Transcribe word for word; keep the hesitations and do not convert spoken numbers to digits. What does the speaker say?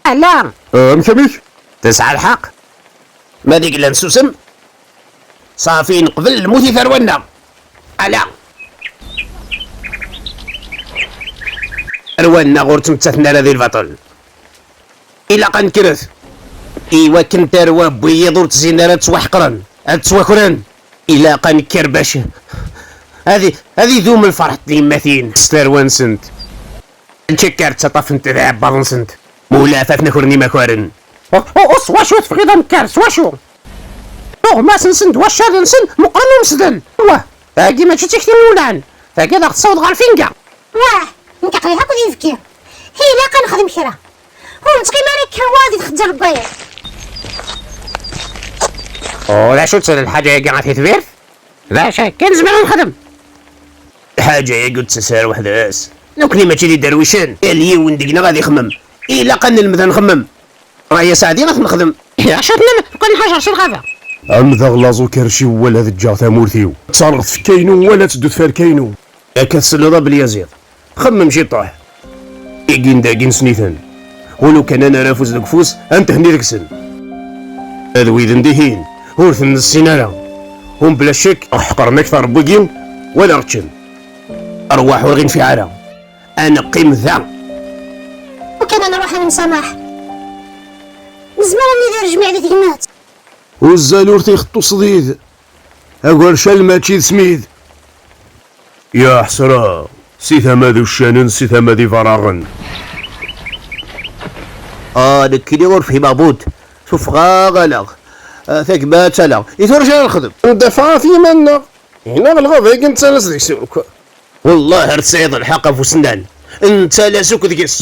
Ala. Amek, amek? Tesɛa lḥeqq. Ma d yellan susem. Ṣafi, neqbel lmut i tarwa-nneɣ. Ala. Tarwa-nneɣ ur ttmettaten ara di lbaṭel. Ilaq ad nekkret. Iwakken tarwa n wiyiḍ ur ttzin ara ad ttwaḥeqren, ad ttwakren. Ilaq ad nekker bac ad, ad idum lferḥ n tyemmatin s tarwa-nsent. Ncekker ttaṭṭafent d iɛebbaḍ-nsent. Mulafa ad ten-akren imakaren. U, u, u, s wacu tebɣiḍ ad nekker? S wacu? Tuɣmas-nsen d waccad-nsen meqqren umsden. Wah, tagi mačči d tikti n wulɛen. Tagi ad aɣ-tessaweḍ ɣer lfinga. Wah, nekk aql-i akk d ibki. Ilaq ad nexdem kra. Ur nettɣimi ara akka wa di txezzar n wayeḍ. U d acu-tt lḥaǧa-agi ɣef tedbirt? D acu akka nezmer ad nexdem? Lḥaǧa-agi ur d-tettas ara weḥd-s. Nekkni mačči d iderwicen. Yal yiwen deg-neɣ ad ixemmem. Ilaq ad nelmed ad nxemmem. Raya Saɛdi ad t-nexdem. Acu tennam? Lukan nḥajer si lɣaba. Am d aɣlaẓ ukerciw wala ad ǧǧeɣ tamurt-iw. Ttareɣ tfekka-inu wala ad teddu tferka-inu. Akka tselleḍ a Belyaziḍ. Xemmem ciṭuḥ. Igin dagi nessen-iten. Ulu kan ad nerr afus deg ufus, ad nethenni deg-sen. Ad widen dihin, ur ten-nessin ara. Hum bla ccek, ḥeqren akteṛ n wigi, wala ɣ-ččen. Rrwaḥ ur ɣ-infiɛ ara. Ad neqqim da. Lukan ad nruḥ ad nemsamaḥ. Nezmer ad nidir jmiɛ di tegmat. Uzzal ur t-ixeṭṭu ṣdid. Agercal mačči d smid. Ya ḥesra, si tama d uccanen, si tama d ibarraɣen. Ah, nekkini ur fhimeɣ bud. Tuffɣa ala. Ah, tagmat ala. I tura acu ara nexdem? Ndafeɛ ɣef yiman-nneɣ. Ina lɣaba-agi nettalas deg-s akk. Wellah ar tesɛiḍ lḥeqq a Fusennan. Nettalas akk deg-s.